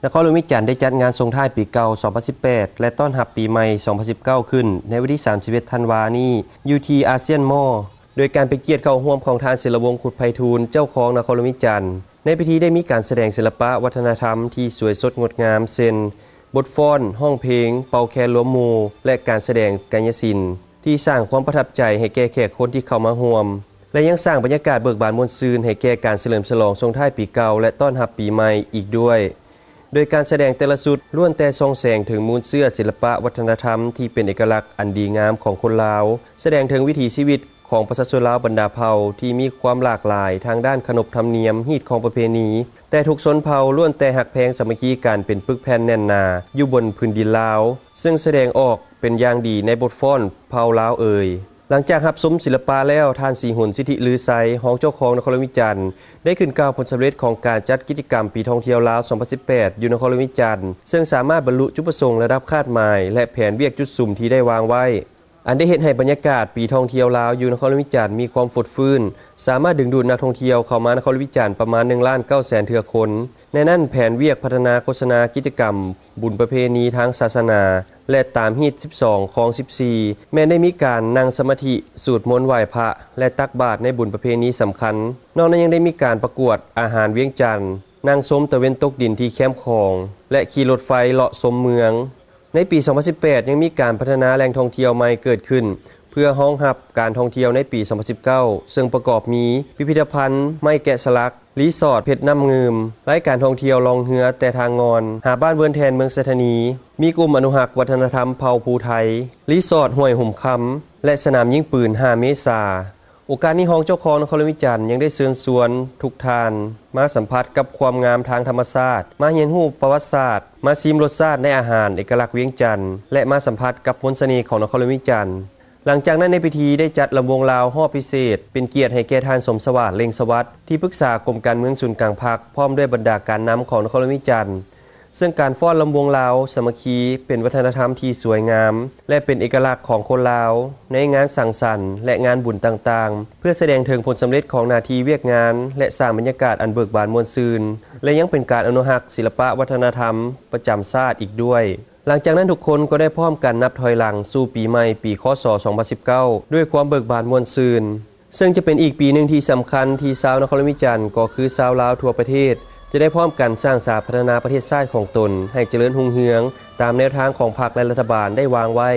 ນະຄອນຫຼວງວຽງຈັນໄດ້ຈັດງານສົ່ງທ້າຍປີເກົ່າສອງພັນສິບແປດ ແລະ ຕ້ອນຮັບປີໃໝ່ສອງພັນສິບເກົ້າ ຂຶ້ນໃນວັນທີສາມສິບເອັດ ທັນວານີ້ ຢູ່ທີ່ອາຊຽນມໍ ໂດຍການເປັນກຽດເຂົ້າຮ່ວມຂອງທ່ານ ສິລະວົງ ຄຸດໄພທູນ ເຈົ້າຄອງນະຄອນຫຼວງວຽງຈັນ. ໃນພິທີໄດ້ມີການສະແດງສິລະປະວັດທະນະທຳທີ່ສວຍສົດງົດງາມ ເຊັ່ນ ບົດຟ້ອນ, ຮ້ອງເພງ, ເປົ່າແຄນລວມໝູ່ ແລະ ການສະແດງກາຍະສິນ ທີ່ສ້າງຄວາມປະທັບໃຈໃຫ້ແກ່ແຂກຄົນທີ່ເຂົ້າມາຮ່ວມ ແລະ ຍັງສ້າງບັນຍາກາດເບີກບານມ່ວນຊື່ນໃຫ້ແກ່ການສະເຫຼີມສະຫຼອງສົ່ງທ້າຍປີເກົ່າ ແລະ ຕ້ອນຮັບປີໃໝ່ອີກດ້ວຍ. ໂດຍການສະແດງແຕ່ລະຊຸດລ້ວນແຕ່ສ່ອງແສງເຖິງມູນເຊື້ອສິລະປະວັດທະນະທຳທີ່ເປັນເອກະລັກອັນດີງາມຂອງຄົນລາວ, ສະແດງເຖິງວິຖີຊີວິດຂອງປະຊາຊົນລາວບັນດາເຜົ່າທີ່ມີຄວາມຫຼາກຫຼາຍທາງດ້ານຂະໜົບທຳນຽມ, ຮີດຄອງປະເພນີ, ແຕ່ທຸກຊົນເຜົ່າລ້ວນແຕ່ຮັກແພງສາມັກຄີກັນເປັນປຶກແຜ່ນແໜ້ນໜາຢູ່ບົນພື້ນດິນລາວ, ເຊິ່ງສະແດງອອກເປັນຢ່າງດີໃນບົດຟ້ອນເຜົ່າລາວເອີຍ. ຫຼັງຈາກຮັບຊົມສິລະປະແລ້ວ, ທ່ານ ສີຫຸນ ສິດທິລືໄຊ ຮອງເຈົ້າຄອງນະຄອນຫຼວງວຽງຈັນ ໄດ້ຂຶ້ນກ່າວຜົນສຳເລັດຂອງການຈັດກິດຈະກຳປີທ່ອງທ່ຽວລາວສອງພັນສິບແປດ ຢູ່ນະຄອນຫຼວງວຽງຈັນ ເຊິ່ງສາມາດບັນລຸຈຸດປະສົງລະດັບຄາດໝາຍ ແລະ ແຜນວຽກຈຸດສຸມທີ່ໄດ້ວາງໄວ້, ອັນໄດ້ເຮັດໃຫ້ບັນຍາກາດປີທ່ອງທ່ຽວລາວຢູ່ນະຄອນຫຼວງວຽງຈັນມີຄວາມຟົດຟື້ນ, ສາມາດດຶງດູດນັກທ່ອງທ່ຽວເຂົ້າມານະຄອນຫຼວງວຽງຈັນປະມານໜຶ່ງລ້ານເກົ້າແສນເທື່ອຄົນ. ໃນນັ້ນ, ແຜນວຽກພັດທະນາໂຄສະນາກິດຈະກຳ ບຸນປະເພນີທາງສາສະໜາ ແລະ ຕາມຮີດສິບສອງ ຄອງສິບສີ່ ແມ່ນໄດ້ມີການນັ່ງສະມາທິ, ສູດມົນ, ໄຫວ້ພະ ແລະ ຕັກບາດໃນບຸນປະເພນີສຳຄັນ. ນອກນັ້ນຍັງໄດ້ມີການປະກວດອາຫານວຽງຈັນ, ນັ່ງຊົມຕາເວັນຕົກດິນທີ່ແຄມຂອງ ແລະ ຂີ່ລົດໄຟເລາະຊົມເມືອງ. ໃນປີສອງພັນສິບແປດ ຍັງມີການພັດທະນາແຫຼ່ງທ່ອງທ່ຽວໃໝ່ເກີດຂຶ້ນ ເພື່ອຮອງຮັບການທ່ອງທ່ຽວໃນປີສອງພັນສິບເກົ້າ ເຊິ່ງປະກອບມີ ພິພິທະພັນໄມ້ແກະສະຫຼັກ, ຣີສອດເພັດນ້ຳງື່ມ, ລາຍການທ່ອງທ່ຽວລ່ອງເຮືອແຕ່ທ່າງ່ອນ ຫາບ້ານເວີນແທ່ນເມືອງໄຊທານີ, ມີກຸ່ມອະນຸຮັກວັດທະນະທຳເຜົ່າພູໄທ, ຣີສອດຫ້ວຍຫຸມຄຳ ແລະ ສະໜາມຍິງປືນຫ້າເມສາ. ໂອກາດນີ້ ຮອງເຈົ້າຄອງນະຄອນຫຼວງວຽງຈັນຍັງໄດ້ເຊີນຊວນທຸກທ່ານມາສຳຜັດກັບຄວາມງາມທາງທຳມະຊາດ, ມາຮຽນຮູ້ປະຫວັດສາດ, ມາຊີມລົດຊາດໃນອາຫານເອກະລັກວຽງຈັນ ແລະ ມາສຳຜັດກັບມົນສະເໜ່ຂອງນະຄອນຫຼວງວຽງຈັນ. ຫຼັງຈາກນັ້ນໃນພິທີໄດ້ຈັດລຳວົງລາວຮອບພິເສດ ເປັນກຽດໃຫ້ແກ່ທ່ານ ສົມສະຫວາດ ເລັ່ງສະຫວັດ ທີ່ປຶກສາກົມການເມືອງສູນກາງພັກ ພ້ອມດ້ວຍບັນດາການນຳຂອງນະຄອນຫຼວງວຽງຈັນ, ເຊິ່ງການຟ້ອນລຳວົງລາວສາມັກຄີເປັນວັດທະນະທຳທີ່ສວຍງາມ ແລະ ເປັນເອກະລັກຂອງຄົນລາວໃນງານສັງສັນ ແລະ ງານບຸນຕ່າງໆ ເພື່ອສະແດງເຖິງຜົນສຳເລັດຂອງໜ້າທີ່ວຽກງານ ແລະ ສ້າງບັນຍາກາດອັນເບີກບານມ່ວນຊື່ນ ແລະ ຍັງເປັນການອະນຸຮັກສິລະປະວັດທະນະທຳປະຈຳຊາດອີກດ້ວຍ. ຫຼັງຈາກນັ້ນທຸກຄົນກໍໄດ້ພ້ອມກັນນັບຖອຍຫຼັງສູ່ປີໃໝ່ປີ ຄ.ສ. ສອງພັນສິບເກົ້າ ດ້ວຍຄວາມເບີກບານມ່ວນຊື່ນ, ເຊິ່ງຈະເປັນອີກປີໜຶ່ງທີ່ສຳຄັນທີ່ຊາວນະຄອນຫຼວງວຽງຈັນ ກໍຄືຊາວລາວທົ່ວປະເທດ ຈະໄດ້ພ້ອມກັນສ້າງສາພັດທະນາປະເທດຊາດຂອງຕົນໃຫ້ຈະເລີນຮຸ່ງເຮືອງ ຕາມແນວທາງຂອງພັກ ແລະ ລັດຖະບານໄດ້ວາງໄວ້.